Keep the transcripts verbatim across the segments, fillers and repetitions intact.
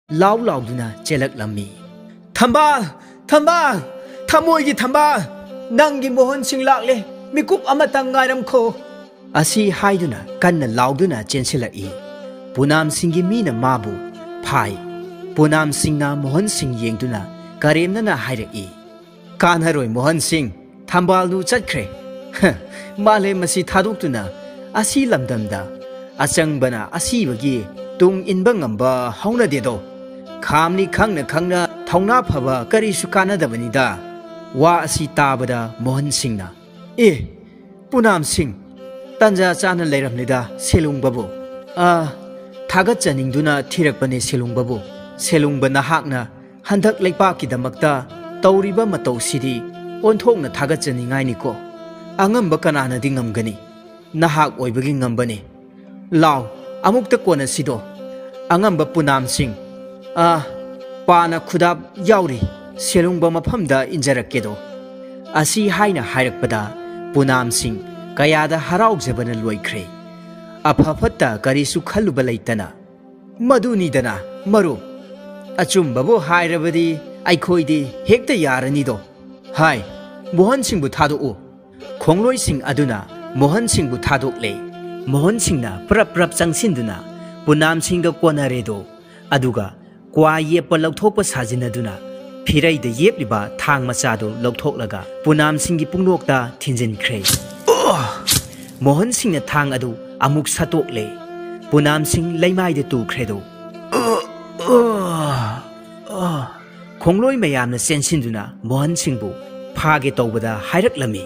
ꯂꯥꯎ ꯂꯥꯎꯗꯨꯅ ꯆꯦꯜꯂꯛꯂꯝꯃꯤ꯫ "ꯊꯝꯕꯥꯜ! ꯊꯝꯕꯥꯜ! ꯊꯃꯣꯏꯒꯤ ꯊꯝꯕꯥꯜ! ꯅꯪꯒꯤ ꯃꯣꯍꯟ ꯁꯤꯡ ꯂꯥꯛꯂꯦ! ꯃꯤꯀꯨꯞ ꯑꯃꯇꯪ ꯉꯥꯏꯔꯝꯈꯣ!" ꯑꯁꯤ ꯍꯥꯏꯗꯨꯅ ꯀꯟꯅ ꯂꯥꯎꯗꯨꯅ ꯆꯦꯟꯁꯤꯜꯂꯛꯏ꯫ ꯄꯨꯅꯥꯝ ꯁꯤꯡꯒꯤ ꯃꯤꯅ ꯃꯥꯕꯨ ꯐꯥꯏ꯫ ꯄꯨꯅꯥꯝ ꯁꯤꯡꯅ ꯃꯣꯍꯟ ꯁꯤꯡ ꯌꯦꯡꯗꯨꯅ ꯀꯔꯦꯝꯅꯅ ꯍꯥꯏꯔꯛꯏ, "ꯀꯥꯟꯅꯔꯣꯏ ꯃꯣꯍꯟ ꯁꯤꯡ, ꯊꯝꯕꯥꯜꯗꯨ ꯆꯠꯈ꯭ꯔꯦ꯫ ꯍ, ꯃꯥꯂꯦꯝ ꯑꯁꯤ ꯊꯥꯗꯣꯛꯇꯨꯅ ꯑꯁꯤ ꯂꯝꯗꯝꯗ ꯑꯆꯪꯕꯅ ꯑꯁꯤꯕꯒꯤ ꯇꯨꯡ ꯏꯟꯕ ꯉꯝꯕ ꯍꯧꯅꯗꯦꯗꯣ꯫ ꯈꯥꯝꯅꯤ ꯈꯪꯅ ꯈꯪꯅ ꯊꯧꯅꯥ ꯐꯕ ꯀꯔꯤꯁꯨ ꯀꯥꯟꯅꯗꯕꯅꯤꯗ꯫" ꯋꯥ ꯑꯁꯤ ꯇꯥꯕꯗ ꯃꯣꯍꯟ ꯁꯤꯡꯅ, "ꯑꯦ, ꯄꯨꯅꯥꯝ ꯁꯤꯡ, ꯇꯟꯖꯥ ꯆꯥꯅ ꯂꯩꯔꯝꯂꯤꯗ ꯁꯦꯂꯨꯡꯕꯕꯨ꯫ ꯑ, ꯊꯥꯒꯠꯆꯅꯤꯡꯗꯨꯅ ꯊꯤꯔꯛꯄꯅꯦ ꯁꯦꯂꯨꯡꯕꯕꯨ꯫ ꯁꯦꯂꯨꯡꯕ ꯅꯍꯥꯛꯅ ꯍꯟꯗꯛ ꯂꯩꯄꯥꯛꯀꯤꯗꯃꯛꯇ ꯇꯧꯔꯤꯕ ꯃꯇꯧꯁꯤꯗꯤ ꯑꯣꯟꯊꯣꯛꯅ ꯊꯥꯒꯠꯆꯅꯤꯡꯉꯥꯏꯅꯤꯀꯣ꯫ ꯑꯉꯝꯕ ꯀꯅꯥꯅꯗꯤ ꯉꯝꯒꯅꯤ? ꯅꯍꯥꯛ ꯑꯣꯏꯕꯒꯤ ꯉꯝꯕꯅꯤ꯫ ꯂꯥꯎ, ꯑꯃꯨꯛꯇ ꯀꯣꯟꯅꯁꯤꯗꯣ꯫ ꯑꯉꯝꯕ ꯄꯨꯅꯥꯝꯁꯤꯡ, ꯑ, ꯄꯥꯅ ꯈꯨꯗꯥꯞ ꯌꯥꯎꯔꯤ, ꯁꯦꯂꯨꯡꯕ ꯃꯐꯝꯗ ꯏꯟꯖꯔꯛꯀꯦꯗꯣ꯫" ꯑꯁꯤ ꯍꯥꯏꯅ ꯍꯥꯏꯔꯛꯄꯗ ꯄꯨꯅꯥꯝꯁꯤꯡ ꯀꯌꯥꯗ ꯍꯔꯥꯎꯖꯕꯅ ꯂꯣꯏꯈ꯭ꯔꯦ꯫ ꯑꯐ ꯐꯠꯇ ꯀꯔꯤꯁꯨ ꯈꯜꯂꯨꯕ ꯂꯩꯇꯅ, "ꯃꯗꯨꯅꯤꯗꯅ, ꯃꯔꯨꯞ, ꯑꯆꯨꯝꯕꯕꯨ ꯍꯥꯏꯔꯕꯗꯤ ꯑꯩꯈꯣꯏꯗꯤ ꯍꯦꯛꯇ ꯌꯥꯔꯅꯤꯗꯣ꯫ ꯍꯥꯏ, ꯃꯣꯍꯟ ꯁꯤꯡꯕꯨ ꯊꯥꯗꯣꯛꯎ꯫" ꯈꯣꯡꯂꯣꯏꯁꯤꯡ ꯑꯗꯨꯅ ꯃꯣꯍꯟ ꯁꯤꯡꯕꯨ ꯊꯥꯗꯣꯛꯂꯦ꯫ ꯃꯣꯍꯟ ꯁꯤꯡꯅ ꯄ꯭ꯔꯞ ꯄ꯭ꯔꯞ ꯆꯪꯁꯤꯟꯗꯨꯅ ꯄꯨꯅꯥꯝ ꯁꯤꯡꯒ ꯀꯣꯟꯅꯔꯦꯗꯣ꯫ ꯑꯗꯨꯒ ꯀ꯭ꯋꯥ ꯌꯦꯞꯄ ꯂꯧꯊꯣꯛꯄ ꯁꯥꯖꯤꯟꯅꯗꯨꯅ ꯐꯤꯔꯩꯗ ꯌꯦꯞꯂꯤꯕ ꯊꯥꯡ ꯃꯆꯥꯗꯨ ꯂꯧꯊꯣꯛꯂꯒ ꯄꯨꯅꯥꯝ ꯁꯤꯡꯒꯤ ꯄꯨꯡꯅꯣꯛꯇ ꯊꯤꯟꯖꯤꯟꯈ꯭ꯔꯦ꯫ ꯃꯣꯍꯟ ꯁꯤꯡꯅ ꯊꯥꯡ ꯑꯗꯨ ꯑꯃꯨꯛ ꯁꯠꯇꯣꯛꯂꯦ꯫ ꯄꯨꯅꯥꯝ ꯁꯤꯡ ꯂꯩꯃꯥꯏꯗ ꯇꯨꯈ꯭ꯔꯦꯗꯣ꯫ ꯈꯣꯡꯂꯣꯏ ꯃꯌꯥꯝꯅ ꯆꯦꯟꯁꯤꯟꯗꯨꯅ ꯃꯣꯍꯟ ꯁꯤꯡꯕꯨ ꯐꯥꯒꯦ ꯇꯧꯕꯗ ꯍꯥꯏꯔꯛꯂꯝꯃꯤ,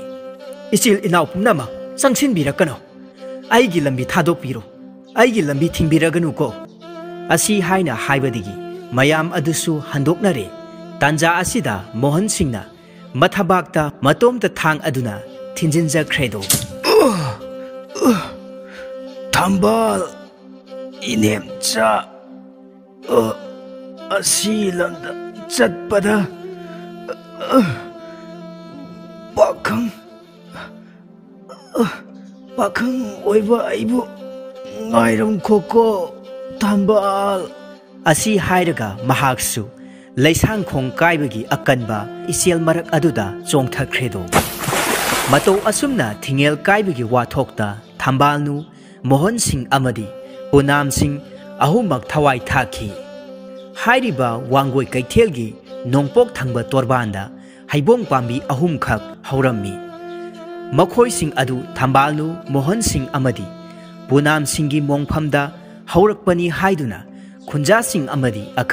"ꯏꯆꯤꯜ ꯏꯅꯥꯎ ꯄꯨꯝꯅꯃꯛ ꯆꯪꯁꯤꯟꯕꯤꯔꯛꯀꯅꯨ꯫ ꯑꯩꯒꯤ ꯂꯝꯕꯤ ꯊꯥꯗꯣꯛꯄꯤꯔꯣ꯫ ꯑꯩꯒꯤ ꯂꯝꯕꯤ ꯊꯤꯡꯕꯤꯔꯒꯅꯨꯀꯣ꯫" ꯑꯁꯤ ꯍꯥꯏꯅ ꯍꯥꯏꯕꯗꯒꯤ ꯃꯌꯥꯝ ꯑꯗꯨꯁꯨ ꯍꯟꯗꯣꯛꯅꯔꯦ꯫ ꯇꯥꯟꯖꯥ ꯑꯁꯤꯗ ꯃꯣꯍꯟ ꯁꯤꯡꯅ ꯃꯊꯕꯥꯛꯇ ꯃꯇꯣꯝꯇ ꯊꯥꯡ ꯑꯗꯨꯅ ꯊꯤꯟꯖꯤꯟꯖꯈ꯭ꯔꯦꯗꯣ꯫ "ꯊꯝꯕꯥꯜ, ꯏꯅꯦꯝꯆꯥ, ꯑ, ꯑꯁꯤ ꯂꯝꯗ ꯆꯠꯄꯗ, ꯑ, ꯄꯥꯈꯪ, ꯑ, ꯄꯥꯈꯪ ꯑꯣꯏꯕ ꯑꯩꯕꯨ ꯉꯥꯏꯔꯝꯈꯣꯀꯣ, ꯊꯝꯕꯥꯜ꯫ ꯑꯁꯤ ꯍꯥꯏꯔꯒ ꯃꯍꯥꯛꯁꯨ ꯂꯩꯁꯥꯡꯈꯣꯡ ꯀꯥꯏꯕꯒꯤ ꯑꯀꯟꯕ ꯏꯆꯦꯜ ꯃꯔꯛ ꯑꯗꯨꯗ ꯆꯣꯡꯊꯈ꯭ꯔꯦꯗꯣ꯫ ꯃꯇꯧ ꯑꯁꯨꯝꯅ ꯊꯤꯡꯉꯦꯜ ꯀꯥꯏꯕꯒꯤ ꯋꯥꯊꯣꯛꯇ ꯊꯝꯕꯥꯜꯅꯨ, ꯃꯣꯍꯟ ꯁꯤꯡ ꯑꯃꯗꯤ ꯄꯨꯅꯥꯝ ꯁꯤꯡ ꯑꯍꯨꯝꯃꯛ ꯊꯋꯥꯏ ꯊꯥꯈꯤ꯫ ꯍꯥꯏꯔꯤꯕ ꯋꯥꯡꯒꯣꯏ ꯀꯩꯊꯦꯜꯒꯤ ꯅꯣꯡꯄꯣꯛ ꯊꯪꯕ ꯇꯣꯔꯕꯥꯟꯗ ꯍꯩꯕꯣꯡ ꯄꯥꯝꯕꯤ ꯑꯍꯨꯝꯈꯛ ꯍꯧꯔꯝꯃꯤ꯫ ꯃꯈꯣꯏꯁꯤꯡ ꯑꯗꯨ ꯊꯝꯕꯥꯜꯅꯨ, ꯃꯣꯍꯟ ꯁꯤꯡ ꯑꯃꯗꯤ ꯄꯨꯅꯥꯝ ꯁꯤꯡꯒꯤ ꯃꯣꯡꯐꯝꯗ ꯍꯧꯔꯛꯄꯅꯤ ꯍꯥꯏꯗꯨꯅ ꯈꯨꯟꯖꯥꯁꯤꯡ ꯑꯃꯗꯤ ꯑꯈꯪ